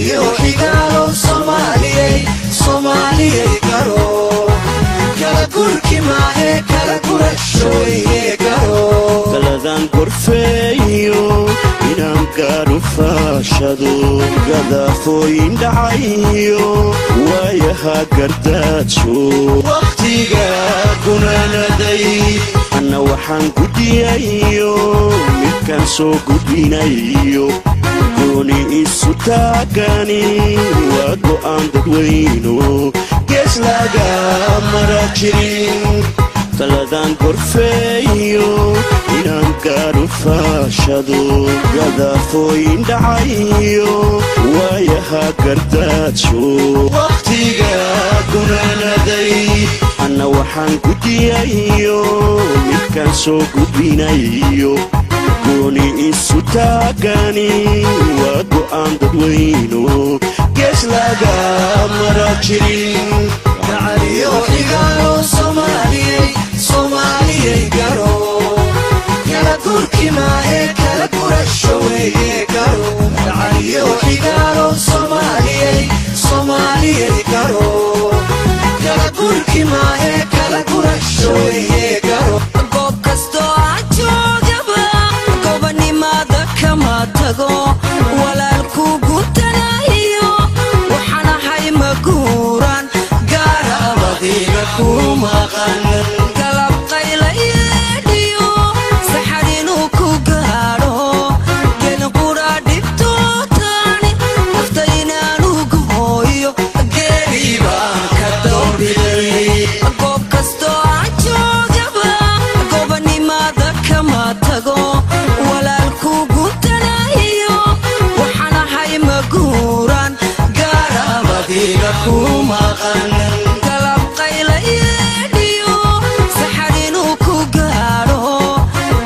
Gacaliyo xigaalo, Soomaaliyey, Soomaaliyey garo, kala gurki maahe, kala gurasho weye, garo. Taladan gorfeeyo inaan gaadhu faashado, gadaafooyin dhacayo, waayaha gardaajo, wakhtiga gunaanaday. Anna waxaan guddiyayo midkaan soo gudbinayo, gooni isu taagani waa go'aan dadweyno, gees laga mara jirin. Taladan gorfeeyo inaan gaadhu faashado, gadaafooyin dhacayo, waayaha gardaajo, wakhtiga gunaanaday. Anna waxaan guddiyayo midkaan soo gudbinayo, gooni isu taagani waa go'aan dadweyno, gees laga mara jirin. Gacaliyo xigaalo, Soomaaliyey, Soomaaliyey garo, kala gurki maahe, kala gurasho weeye, garo. Gacaliyo xigaalo, Soomaaliyey, Soomaaliyey garo, kala gurki maahe, kala gurasho weeye, garo. Goob kastoo aan joogaba gobanimada kama tago, walaalku gutanayo waxaan ahay maguuran gaarabadiga ku maqan. Galab qayla yeedhiyo saxar inuu ku gaadho, gelin qura dhibtootaani nafta inaanu gooyo, geeri baan ka doorbiday. Goob kastoo aan joogaba gobanimada kama tago, walaalku gutanayo waxaan ahay maguuran gaarabadiga ku maqan. Galab qayla yeedhiyo saxar inuu ku gaadho,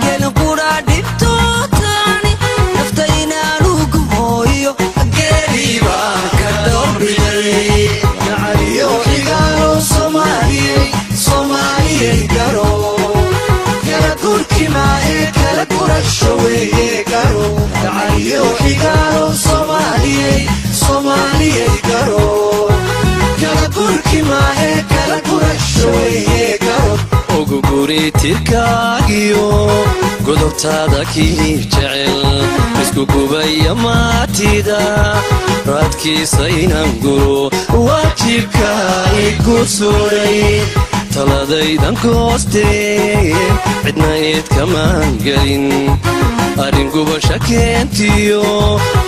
gelin qura dhibtootaani nafta inaanu gooyo, geeri baan ka doorbiday. Gacaliyo xigaalo, Soomaaliyey, Soomaaliyey garo, kala gurki maahe, kala gurasho weeye, garo. Gacaliyo xigaalo, Soomaaliyey, Soomaaliyey garo, kala gurki maahe, kala gurasho weeye, garo. Ugu guri tirkaagiyo godobtaada kii jecel, isku gubaya maatida, raadkiisa inaan guro waajibka igu suray. Taladaydan goostee cidna eed kamaan gelin, arrin gubasha keentiyo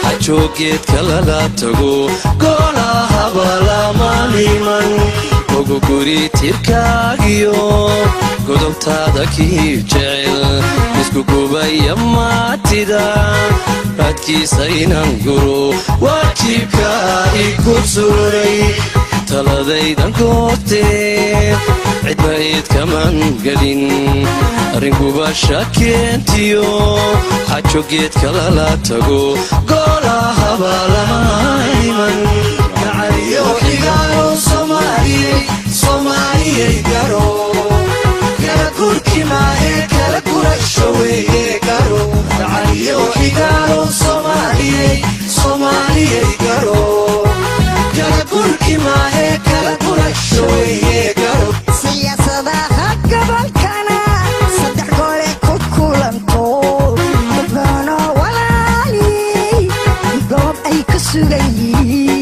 xajoogeedka lala tago, goolahaba lama niman. Ugu guri tirkaagiyo godobtaada kii jecel, isku gubaya maatida, raadkiisa inaan guro waajibka igu suray. Taladaydan goostee cidna eed kamaan gelin, arrin gubasha keentiyo xajogeedka lala tago, goolahaba lama iman. Gacaliyo xigaalo, Soomaaliyey, Soomaaliyey garo, kala gurki maahe, kala gurasho weeye, garo. Gacaliyo xigaalo, Soomaaliyey, Soomaaliyey garo, kala gurki maahe, kala gurasho weeye, garo. Siyaasadaha gobolkana saddex gole ku kulanto, dadbaanoo walaali goob ay ku sugan yihiin.